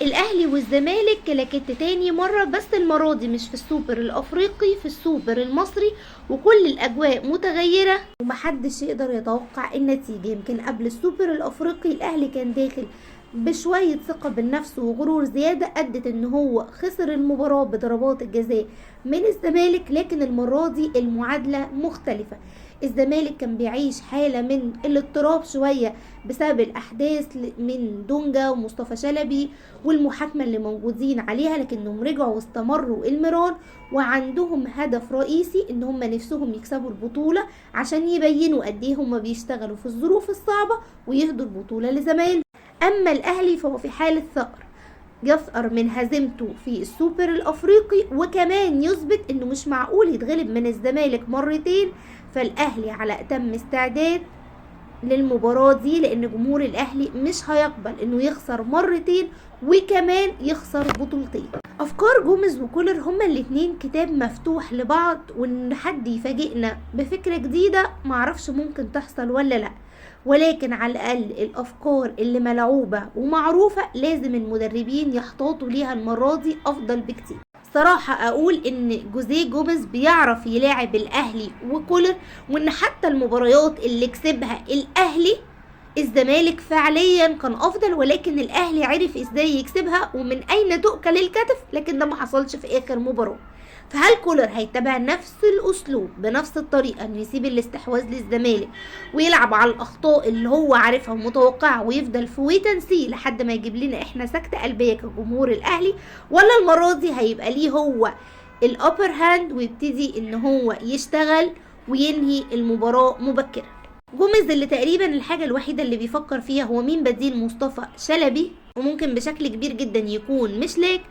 الاهلي والزمالك كلاكيت تاني مرة، بس المرة دي مش في السوبر الافريقي، في السوبر المصري، وكل الاجواء متغيرة ومحدش يقدر يتوقع النتيجة. يمكن قبل السوبر الافريقي الاهلي كان داخل بشوية ثقة بالنفس وغرور زيادة أدت إن هو خسر المباراة بضربات الجزاء من الزمالك، لكن المرة دي المعادلة مختلفة. الزمالك كان بيعيش حالة من الاضطراب شوية بسبب الأحداث من دونجا ومصطفى شلبي والمحاكمة اللي موجودين عليها، لكنهم رجعوا واستمروا المران وعندهم هدف رئيسي إن هم نفسهم يكسبوا البطولة عشان يبينوا قد إيه هم بيشتغلوا في الظروف الصعبة ويهدوا البطولة لزمايلهم. أما الأهلي فهو في حالة ثأر، يثأر من هزيمته في السوبر الأفريقي، وكمان يثبت إنه مش معقول يتغلب من الزمالك مرتين. فالأهلي على أتم استعداد للمباراة دي، لأن جمهور الأهلي مش هيقبل إنه يخسر مرتين وكمان يخسر بطولتين. أفكار جوميز وكولر هما الاتنين كتاب مفتوح لبعض، وإن حد يفاجئنا بفكرة جديدة معرفش ممكن تحصل ولا لأ، ولكن على الأقل الأفكار اللي ملعوبة ومعروفة لازم المدربين يحتاطوا ليها المرة دي أفضل بكتير. صراحة أقول إن جوزيه جوميز بيعرف يلاعب الأهلي وكولر، وإن حتى المباريات اللي كسبها الأهلي الزمالك فعليا كان أفضل، ولكن الأهلي عرف إزاي يكسبها ومن أين تؤكل الكتف، لكن ده ما حصلش في آخر مباراة. فهل كولر هيتبع نفس الأسلوب بنفس الطريقة، إنه يسيب الاستحواذ للزمالك ويلعب على الأخطاء اللي هو عارفها ومتوقعها ويفضل في wait and see لحد ما يجيب لنا إحنا سكتة قلبية كجمهور الأهلي، ولا المرة دي هيبقى ليه هو ال upper hand ويبتدي إن هو يشتغل وينهي المباراة مبكرا؟ جوميز اللي تقريبا الحاجة الوحيدة اللي بيفكر فيها هو مين بديل مصطفى شلبي، وممكن بشكل كبير جدا يكون مشلاك،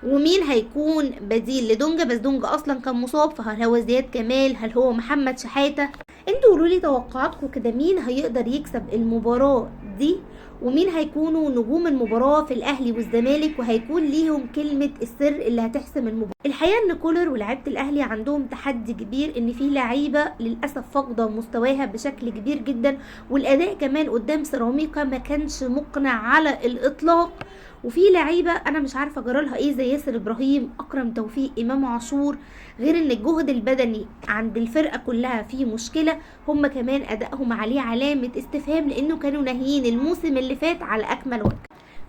ومين هيكون بديل لدونجا، بس دونجا اصلا كان مصاب، فهل هو زياد كمال، هل هو محمد شحاتة؟ انتوا قولوا لي توقعاتكم كده، مين هيقدر يكسب المباراة دي، ومين هيكونوا نجوم المباراة في الاهلي والزمالك، وهيكون ليهم كلمة السر اللي هتحسم المباراة. الحقيقة ان كولر ولاعيبة الاهلي عندهم تحدي كبير، ان في لعيبة للاسف فاقدة مستواها بشكل كبير جدا، والاداء كمان قدام سيراميكا ما كانش مقنع على الاطلاق، وفي لعيبة انا مش عارفة جرالها ايه زي ياسر ابراهيم، اكرم توفيق، امام عاشور، غير ان الجهد البدني عند الفرقة كلها فيه مشكلة، هم كمان ادائهم عليه علامة استفهام لانه كانوا ناهيين الموسم اللي فات على اكمل وجه.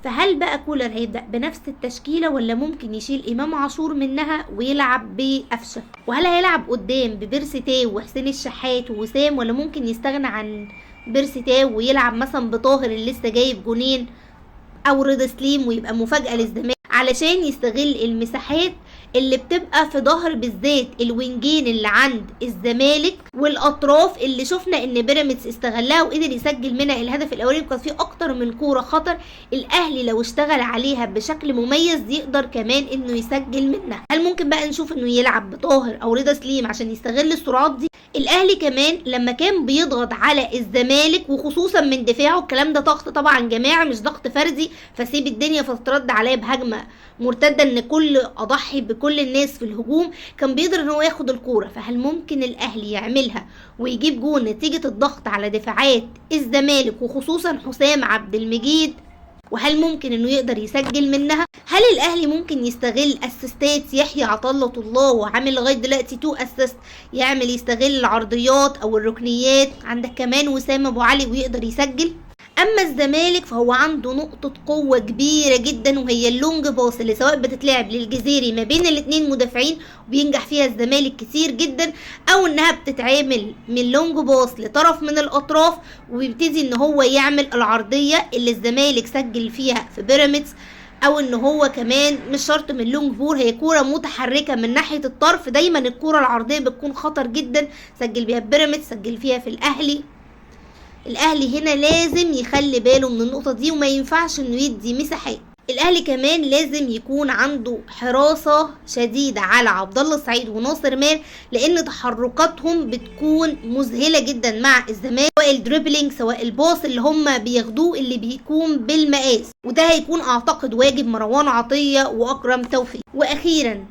فهل بقى كولر هيبدأ بنفس التشكيلة، ولا ممكن يشيل امام عاشور منها ويلعب بقفشة؟ وهل هيلعب قدام ببيرسي تاو وحسين الشحات ووسام، ولا ممكن يستغنى عن بيرسي تاو ويلعب مثلا بطاهر اللي لسه جايب جونين او رضا سليم، ويبقى مفاجأة للزمالك علشان يستغل المساحات اللي بتبقى في ظهر بالذات الوينجين اللي عند الزمالك والاطراف اللي شفنا ان بيراميدز استغلها وقدر يسجل منها الهدف الاولاني، وكان فيه اكتر من كوره خطر. الاهلي لو اشتغل عليها بشكل مميز يقدر كمان انه يسجل منها. هل ممكن بقى نشوف انه يلعب بطاهر او رضا سليم عشان يستغل السرعات دي؟ الاهلي كمان لما كان بيضغط على الزمالك وخصوصا من دفاعه، الكلام ده ضغط طبعا جماعي مش ضغط فردي، فسيب الدنيا فترد عليا بهجمه مرتده ان كل اضحي بكل الناس في الهجوم، كان بيقدر ان هو ياخد الكوره. فهل ممكن الاهلي يعملها ويجيب جون نتيجه الضغط على دفاعات الزمالك وخصوصا حسام عبد المجيد؟ وهل ممكن انه يقدر يسجل منها؟ هل الاهلي ممكن يستغل اسيستات يحيى عطله الله وعامل لغايه دلوقتي 2 assist، يعمل يستغل العرضيات او الركنيات؟ عندك كمان وسام ابو علي ويقدر يسجل. اما الزمالك فهو عنده نقطة قوة كبيرة جدا، وهي ال long pass اللي سواء بتتلعب للجزيري ما بين الاتنين مدافعين وبينجح فيها الزمالك كتير جدا، او انها بتتعامل من long pass لطرف من الاطراف وبيبتدي ان هو يعمل العرضية اللي الزمالك سجل فيها في بيراميدز، او ان هو كمان مش شرط من long ball، هي كوره متحركه من ناحيه الطرف، دايما الكوره العرضيه بتكون خطر جدا، سجل بيها بيراميدز، سجل فيها في الاهلي. الاهلي هنا لازم يخلي باله من النقطه دي وما ينفعش انه يدي مساحات. الاهلي كمان لازم يكون عنده حراسه شديده على عبد الله السعيد وناصر ماهر، لان تحركاتهم بتكون مذهله جدا مع الزمالك، سواء ال dribbling سواء ال pass اللي هم بياخدوه اللي بيكون بالمقاس، وده هيكون اعتقد واجب مروان عطيه واكرم توفيق. واخيرا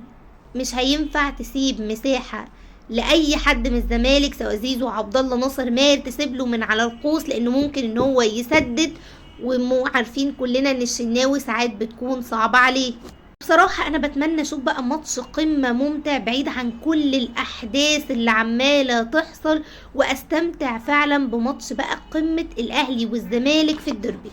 مش هينفع تسيب مساحه لاي حد من الزمالك سواء زيزو عبد الله ناصر ماهر، تسيب له من على القوس، لانه ممكن ان هو يسدد وعارفين كلنا ان الشناوي ساعات بتكون صعبة عليه. بصراحة انا بتمنى اشوف بقى ماتش قمة ممتع بعيد عن كل الاحداث اللي عمالة تحصل، واستمتع فعلا بماتش بقى قمة الاهلي والزمالك في الديربي.